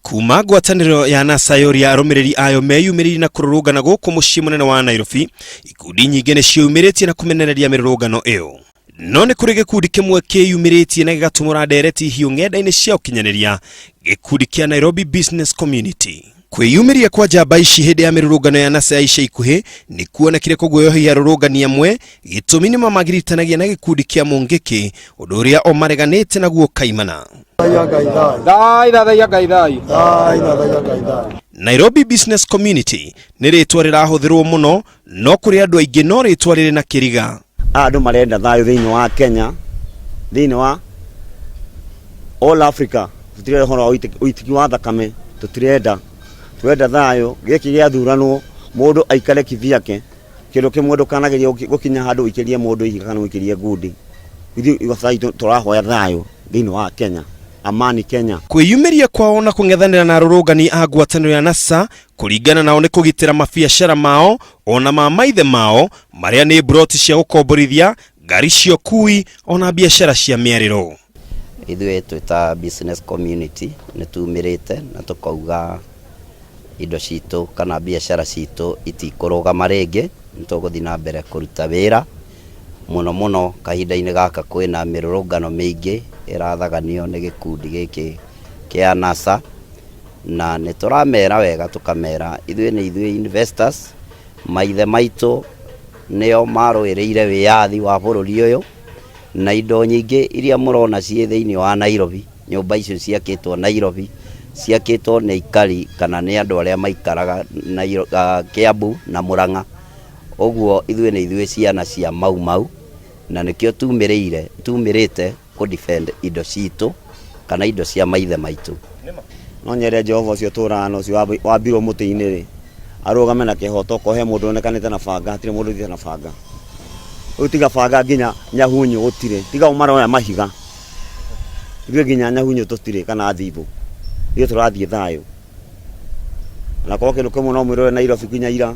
Kuma ngwatanĩro ya NASA yoria arũmĩrĩri ayo meyumĩririe na kũrũrũngana gũkũ mũciĩ mũnene wa Nairobi, ikundi nyingĩ nĩ ciĩyumĩrĩtie na kũmenereria mĩrũrũngano ĩyo. No nĩ kũrĩ gĩkundi kĩmwe kĩyumĩrĩtie na gĩgatumũra ndereti hiũ ng'enda-inĩ cia ũkinyanĩria, gĩkundi kĩa Nairobi Business Community. Kwĩyumĩria kwa njamba ici hĩndĩ ya mĩrũrũngano ya NASA ya ica ikuhĩ nĩ kuonekire kũguoyohia arũrũngani amwe, gĩtũmi nĩ mamagiritanagia na gĩkundi kĩa Mũngĩkĩ, ũndũ ũrĩa o mareganĩte naguo kaimana. Nairobi Business Community nĩ rĩtwa rĩrahũthĩrwo mũno no kũrĩ andũ aingĩ no rĩtwa rĩrĩ na kĩriga. Andũ marenda thayũ thĩinĩ wa Kenya, thĩinĩ wa all Africa. Tũtirenda ũhoro wa ũitĩki wa thakame, tũtirenda. Tũrenda thayũ, gĩkĩ gĩathuranwo mũndũ aikare kivyake. Kĩndũ kĩmwe ndũkanagerie gũkinya handũ ũikĩrie mũndũ ihiga kana ũikĩrie ngundi. Ithuĩ tũrahoya thayũ thĩinĩ wa Kenya. Amani Kenya. Kwĩyumĩria kwao na kũng'ethanĩra na arũrũngani a ngwatanĩro ya NASA kũringana nao nĩ kũgitĩra mabiacara mao ona ma maithe mao marĩa nĩ mburoti cia gũkomborithia, ngari cia ũkui ona biacara cia mĩarĩro. Ithuĩ twĩ ta business community nĩ tumĩrĩte na tũkauga indo citũ kana biacara citũ itikũrũgama rĩngĩ, nĩ tũgũthiĩ na mbere kũruta wĩra. Mũno mũno kahinda-inĩ gaka kwĩna mĩrũrũngano mĩingĩ ĩrathaganio nĩ gĩkundi gĩkĩ kĩa NASA, na nĩ tũramera wega tũkamera ithuĩ nĩ ithuĩ investors, maithe maitũ nĩo marũĩrĩire wĩyathi wa bũrũri ũyũ, na indo nyingĩ iria mũrona ciĩ thĩinĩ wa Nairobi, nyũmba icio ciakĩtwo Nairobi, ciakĩtwo nĩ aikari kana nĩ andũ arĩa maikaraga Kiambu na Murang'a. Ũguo ithuĩ nĩ ithuĩ ciana cia Mau Mau, na nĩkĩo tumĩrĩire tumĩrĩte kũ defend indo citũ kana indo cia maithe maitũ. No nyende Jehova ũcio ũtũũraga na ũcio wambirwo mũtĩ-inĩ rĩ, arũgame na kĩhoto, okorwo he mũndũ wonekanĩte na banga, hatirĩ mũndũ ũthiĩte na banga. Rĩu tiga banga nginya nyahunyũ gũtirĩ, tiga o maroya mahiga, ithuĩ nginya nyahunyũ tũtirĩ kana thimbũ, ithuĩ tũrathiĩ thayũ. Na korwo kĩndũ kĩmwe no mwĩrore Nairobi nginya ira.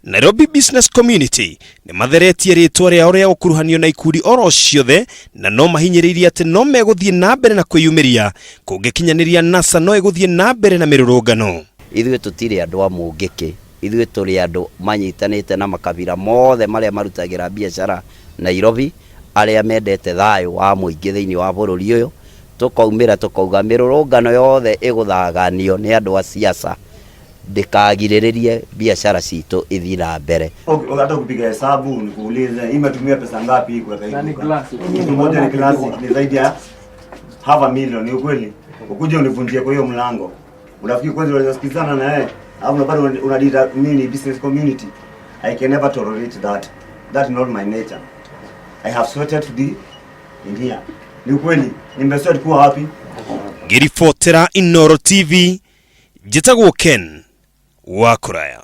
Nairobi Business Community nĩ matheretie rĩtwa rĩao rĩa gũkuruhanio na ikundi oro ciothe na no mahinyĩrĩirie atĩ no megũthiĩ na mbere na kwĩyumĩria kũngĩkinyanĩria NASA no ĩgũthiĩ na mbere na mĩrũrũngano. Ithuĩ tũtirĩ andũ a mũngĩkĩ, ithuĩ tũrĩ andũ manyitanĩte na makabira mothe marĩa marutagĩra biacara Nairobi, arĩa mendete thayũ wa mũingĩ thĩinĩ wa bũrũri ũyũ, tũkaumĩra tũkauga mĩrũrũngano yothe ĩgũthaganio nĩ andũ a siasa ndĩkagirĩrĩrie biacara citũ ithiĩ na mbere. Hata ukipiga hesabu nikuulize, imetumia pesa ngapi hii kuweka hii duka? Kitu moja ni classic, ni zaidi ya half a million, ni ukweli? Ukuje univunjie kwa hiyo mlango. Unafikiri kwanza unaweza sikizana na yeye? Alafu bado unadita mimi ni business community. I can never tolerate that. That is not my nature. I have sweated to be in here. Ni ukweli, nimesweat kuwa wapi? Ngĩribotera Inooro TV, njĩtagwo Ken wa Kũraya.